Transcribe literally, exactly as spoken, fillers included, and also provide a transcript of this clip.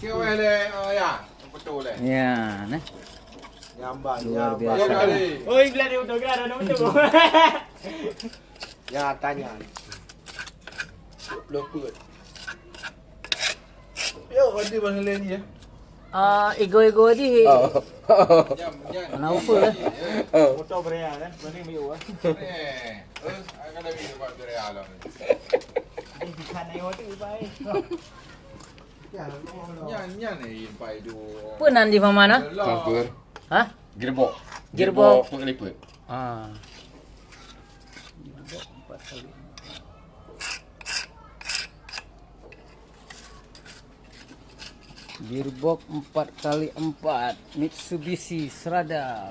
Keweh le, oh ya, betul le. Ya, nah. Nyambang, Luar nyambang. biasa. Oi, bila dia betul kira ada betul. Ya, tanya. Loput. Yo, ada bang lain dia. Ah, ego-ego di. Nyam, nyam. Kenapa ke? Motor berea kan, berani maju ah. Eh, terus akan ada video buat video alam. Dia bukan ayo tu baik. Nyan, nyan ni impai tu. Apa nan di mama na? Transfer. Hah? Gearbox. Gearbox. Gearbox tu lipat. Ah. Gearbox empat kali empat Mitsubishi Strada.